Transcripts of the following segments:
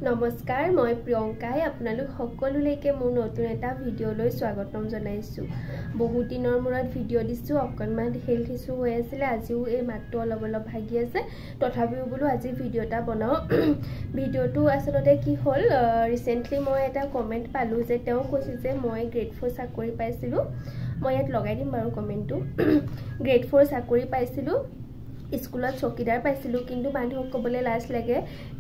নমস্কাৰ, মই প্ৰিয়ংকাই আপোনালোক সকলোলৈকে মোৰ নতুন এটা ভিডিঅ'লৈ স্বাগতম জনাইছোঁ। বহুত দিনৰ মূৰত ভিডিঅ' দিছোঁ, অকণমান হেল্থ ইছ্যু হৈ আছিলে, আজিও এই মাতটো অলপ অলপ ভাগি আছে, তথাপিও বোলো আজি ভিডিঅ' এটা বনাওঁ। ভিডিঅ'টো আচলতে কি হ'ল, ৰিচেণ্টলি মই এটা কমেণ্ট পালোঁ যে তেওঁ কৈছে যে মই গ্ৰেড 4 চাকৰি পাইছিলোঁ। মই ইয়াত লগাই দিম বাৰু কমেণ্টটো। গ্ৰেড 4 চাকৰি পাইছিলোঁ, স্কুলত চকীদাৰ পাইছিলোঁ, কিন্তু মানুহক ক'বলৈ লাজ লাগে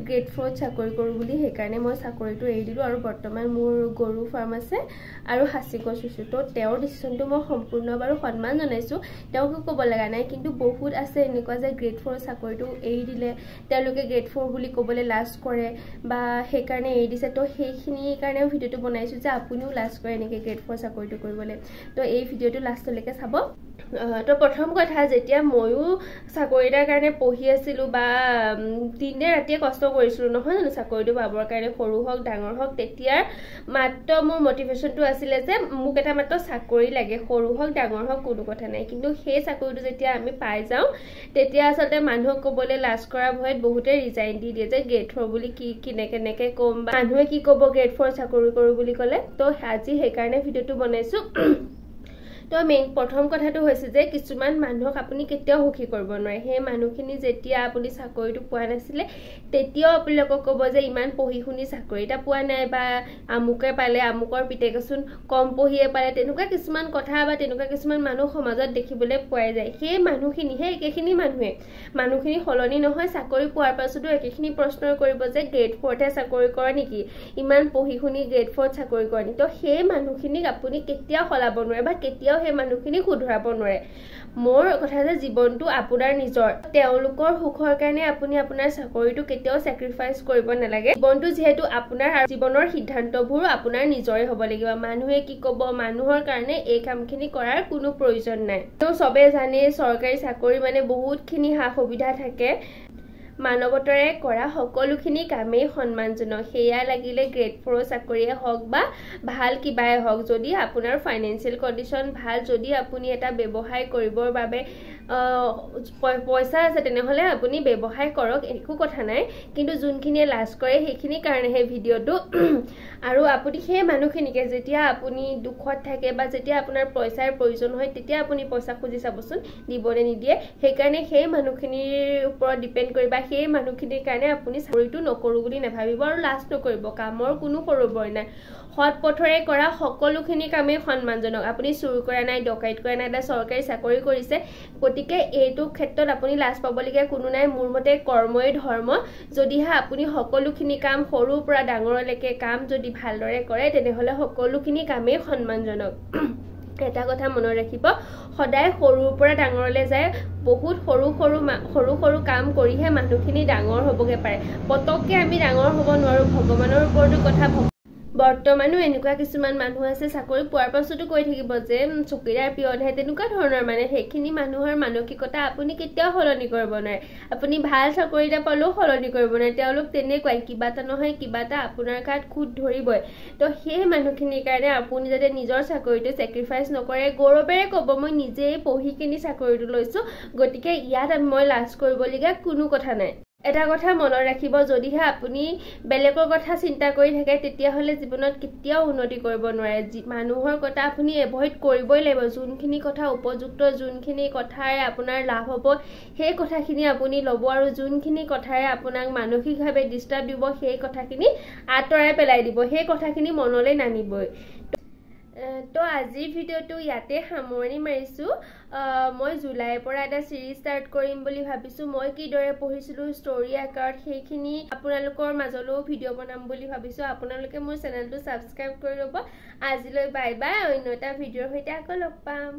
গ্ৰেড 4ত চাকৰি কৰোঁ বুলি, সেইকাৰণে মই চাকৰিটো এৰি দিলোঁ আৰু বৰ্তমান মোৰ গৰু ফাৰ্ম আছে আৰু সাঁচি গছ ৰুইছোঁ। তো তেওঁৰ ডিচিশ্যনটো মই সম্পূৰ্ণ বাৰু সন্মান জনাইছোঁ, তেওঁকো ক'ব লগা নাই, কিন্তু বহুত আছে এনেকুৱা যে গ্ৰেড 4 চাকৰিটো এৰি দিলে তেওঁলোকে গ্ৰেড 4 বুলি ক'বলৈ লাজ কৰে বা সেইকাৰণে এৰি দিছে। তো সেইখিনিৰ কাৰণেও ভিডিঅ'টো বনাইছোঁ যে আপুনিও লাজ কৰে এনেকৈ গ্ৰেড 4 চাকৰিটো কৰিবলৈ। তো এই ভিডিঅ'টো লাষ্টলৈকে চাব। তো প্ৰথম কথা, যেতিয়া ময়ো চাকৰি এটাৰ কাৰণে পঢ়ি আছিলোঁ বা দিনে ৰাতিয়ে কষ্ট কৰিছিলোঁ নহয় জানো চাকৰিটো পাবৰ কাৰণে, সৰু হওক ডাঙৰ হওক, তেতিয়াৰ মাত্ৰ মোৰ মটিভেশ্যনটো আছিলে যে মোক এটা মাত্ৰ চাকৰি লাগে, সৰু হওক ডাঙৰ হওক কোনো কথা নাই। কিন্তু সেই চাকৰিটো যেতিয়া আমি পাই যাওঁ তেতিয়া আচলতে মানুহক ক'বলৈ লাজ কৰা ভয়ত বহুতে ৰিজাইন দি দিয়ে যে গ্ৰেড 4 বুলি কি কেনেকৈ ক'ম বা মানুহে কি ক'ব গ্ৰেড 4 চাকৰি কৰোঁ বুলি ক'লে। তো আজি সেইকাৰণে ভিডিঅ'টো বনাইছোঁ। তো মেইন প্ৰথম কথাটো হৈছে যে কিছুমান মানুহক আপুনি কেতিয়াও সুখী কৰিব নোৱাৰে। সেই মানুহখিনি যেতিয়া আপুনি চাকৰিটো পোৱা নাছিলে তেতিয়াও আপোনালোকক ক'ব যে ইমান পঢ়ি শুনি চাকৰি এটা পোৱা নাই বা আমুকে পালে, আমুকৰ পিতেকচোন কম পঢ়িয়ে পালে, তেনেকুৱা কিছুমান কথা বা তেনেকুৱা কিছুমান মানুহ সমাজত দেখিবলৈ পোৱাই যায়। সেই মানুহখিনি, সেই একেখিনি মানুহে, মানুহখিনি সলনি নহয়, চাকৰি পোৱাৰ পাছতো একেখিনি প্ৰশ্ন কৰিব যে গ্ৰেড 4তহে চাকৰি কৰে নেকি, ইমান পঢ়ি শুনি গ্ৰেড 4ত চাকৰি কৰে নেকি। তো সেই মানুহখিনিক আপুনি কেতিয়াও সলাব নোৱাৰে বা কেতিয়াও সেই মানুহখিনি শুধৰাব নোৱাৰে। মোৰ কথা যে জীৱনটো আপোনাৰ নিজৰ, তেওঁলোকৰ সুখৰ কাৰণে আপুনি আপোনাৰ চাকৰিটো কেতিয়াও চেক্ৰিফাইচ কৰিব নালাগে। জীৱনটো যিহেতু আপোনাৰ, জীৱনৰ সিদ্ধান্তবোৰো আপোনাৰ নিজৰে হ'ব লাগিব। মানুহে কি ক'ব, মানুহৰ কাৰণে এই কামখিনি কৰাৰ কোনো প্ৰয়োজন নাই। তো চবে জানেই চৰকাৰী চাকৰি মানে বহুতখিনি সা সুবিধা থাকে। মানৱতাৰে কৰা সকলোখিনি কামেই সন্মানজনক, সেয়া লাগিলে গ্ৰেড 4 চাকৰিয়ে হওক বা ভাল কিবাই হওক। যদি আপোনাৰ ফাইনেন্সিয়েল কণ্ডিশ্যন ভাল, যদি আপুনি এটা ব্যৱসায় কৰিবৰ বাবে পইচা আছে, তেনেহ'লে আপুনি ব্যৱসায় কৰক, একো কথা নাই। কিন্তু যোনখিনিয়ে লাজ কৰে সেইখিনিৰ কাৰণেহে ভিডিঅ'টো। আৰু আপুনি সেই মানুহখিনিকে যেতিয়া আপুনি দুখত থাকে বা যেতিয়া আপোনাৰ পইচাৰ প্ৰয়োজন হয় তেতিয়া আপুনি পইচা খুজি চাবচোন দিবনে নিদিয়ে। সেইকাৰণে সেই মানুহখিনিৰ ওপৰত ডিপেণ্ড কৰি বা সেই মানুহখিনিৰ কাৰণে আপুনি চাকৰিটো নকৰোঁ বুলি নাভাবিব আৰু লাজ নকৰিব। কামৰ কোনো সৰু বৰ নাই, সৎ পথৰে কৰা সকলোখিনি কামেই সন্মানজনক। আপুনি চুৰ কৰা নাই, ডকাইত কৰা নাই, এটা চৰকাৰী চাকৰি কৰিছে, গতিকে এইটো ক্ষেত্ৰত আপুনি লাজ পাবলগীয়া কোনো নাই। মোৰ মতে কৰ্মই ধৰ্ম। যদিহে আপুনি সকলোখিনি কাম সৰুৰ পৰা ডাঙৰলৈকে কাম যদি ভালদৰে কৰে তেনেহ'লে সকলোখিনি কামেই সন্মানজনক। এটা কথা মনত ৰাখিব, সদায় সৰুৰ পৰা ডাঙৰলৈ যায়, বহুত সৰু সৰু সৰু সৰু কাম কৰিহে মানুহখিনি ডাঙৰ হ'বগৈ পাৰে। পটককৈ আমি ডাঙৰ হ'ব নোৱাৰোঁ, ভগৱানৰ ওপৰতো কথা। বৰ্তমানো এনেকুৱা কিছুমান মানুহ আছে চাকৰি পোৱাৰ পাছতো কৈ থাকিব যে চকীদাৰ পিয়নহে, তেনেকুৱা ধৰণৰ। মানে সেইখিনি মানুহৰ মানসিকতা আপুনি কেতিয়াও সলনি কৰিব নোৱাৰে। আপুনি ভাল চাকৰি এটা পালেও সলনি কৰিব নোৱাৰে, তেওঁলোক তেনেকুৱাই, কিবা এটা নহয় কিবা এটা আপোনাৰ গাত খুঁত ধৰিবই। তো সেই মানুহখিনিৰ কাৰণে আপুনি যাতে নিজৰ চাকৰিটো চেক্ৰিফাইচ নকৰে, গৌৰৱেৰে ক'ব মই নিজেই পঢ়ি কিনি চাকৰিটো লৈছোঁ, গতিকে ইয়াত মই লাজ কৰিবলগীয়া কোনো কথা নাই। এটা কথা মনত ৰাখিব, যদিহে আপুনি বেলেগৰ কথা চিন্তা কৰি থাকে তেতিয়াহ'লে জীৱনত কেতিয়াও উন্নতি কৰিব নোৱাৰে। মানুহৰ কথা আপুনি এভইড কৰিবই লাগিব। যোনখিনি কথা উপযুক্ত, যোনখিনি কথাৰে আপোনাৰ লাভ হ'ব সেই কথাখিনি আপুনি ল'ব, আৰু যোনখিনি কথাৰে আপোনাক মানসিকভাৱে ডিষ্টাৰ্ব দিব সেই কথাখিনি আঁতৰাই পেলাই দিব, সেই কথাখিনি মনলৈ নানিবই। তো আজিৰ ভিডিঅ'টো ইয়াতে সামৰণি মাৰিছোঁ। মই জুলাইৰ পৰা এটা চিৰিজ ষ্টাৰ্ট কৰিম বুলি ভাবিছোঁ। মই কিদৰে পঢ়িছিলোঁ ষ্টৰী আকাৰত সেইখিনি আপোনালোকৰ মাজলৈও ভিডিঅ' বনাম বুলি ভাবিছোঁ। আপোনালোকে মোৰ চেনেলটো ছাবস্ক্ৰাইব কৰি ল'ব। আজিলৈ বাই বাই, অন্য এটা ভিডিঅ'ৰ সৈতে আকৌ লগ পাম।